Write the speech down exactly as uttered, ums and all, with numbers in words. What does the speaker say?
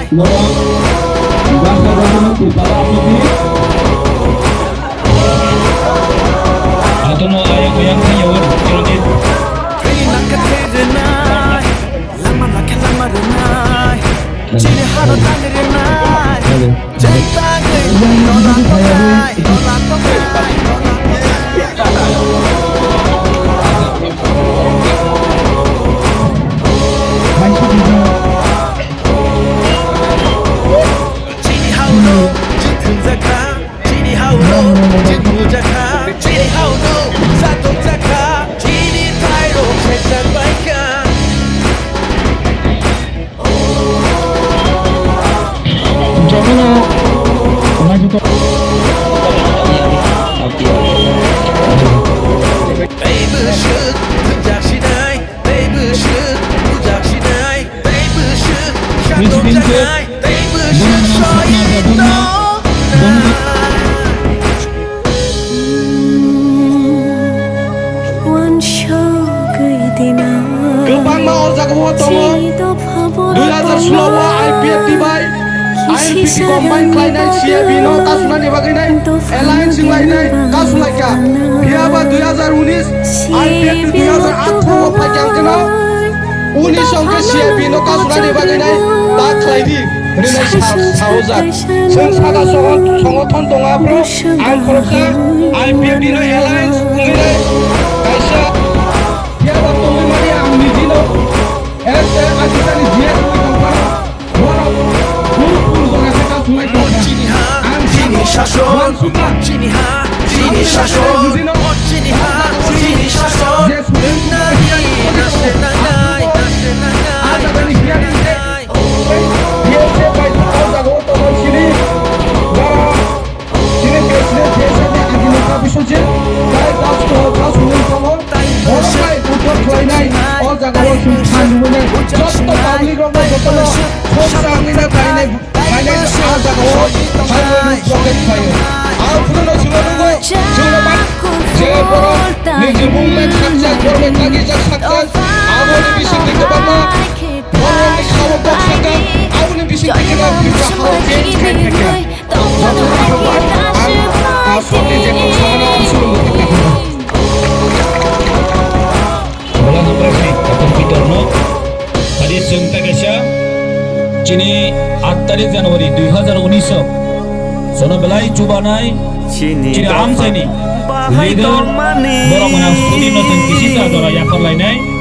Norok, gasa gasa no Tripura aswk ni. Atono ayang oyang khe yawi Chirojit. Lama lakhe lama rwnai, chini haro tangwi rwnai, jeng tangwi nola tongnai, nola tongnai, nola tongnai. Chini hao no chithwngjakha, chini hao no chithwngjakha, chini hao no satokjakha, chini thairok sejak baikha. Jotono naithotok. Tei bwswk thwngjak sinai, tei bwswk bujak sinai, tei bwswk satokjaknai, tei bwswk soitok. Kwbangma o jagao tongo. Dui hazar solo o I P F T bai I N P T combine khlainai C A B no kasunani bagwi nai alliance wnglainai kasulaikha. Phiya ba dui hazar unis I P F T dui hazar athro o phaikha hwnkhe no unis hwnkhe C A B no kasunani bagwi nai ta khlai di. Rwnai sa-, saojak. Chwng saka songo-, songothon tongo aphuru ang khoroksa I P F T no alliance wngwi nai kaisa phiya ba tongwi mani ang nijino S A Pakistani G S wngwi tongphano borok phuru phuru jora khe kasunai tongkha. Ang sabo uansukha. Chini ha, chini shason, chini ha, chini shason, nani, nase, nanai, nase, nanai, nase, nanai. Chini president, president ni agini kha biswajit, tai kasto, kasto ni tongo, borok bai buthor khlainai, o jaga o chwng kha nungnai, joto public rok no joto no, sok sa wngwi na khlainai. Finally, ah, jaga o highway ni project khlaio. Ang phuru no chwngno nugo, chwngno ma-, je borok niji movement sakjak, borok bai tagijak sakjak, aboni bisingtwi kwbangma borokni sao kok sakjak, aboni bisingtwi kwbang Tripura hao change khai phaikha. Joto no ang, ah, sokni je kok sakno ang chwngno nugo. Bwlano presai Doctor Peter no. Adi chwng ta kaisa chini aat tarik January dui hazar unis o jono belai chubanai chini amchaini leader borok gwnang Sudhir no chwng kisi ta jora yapharlainai.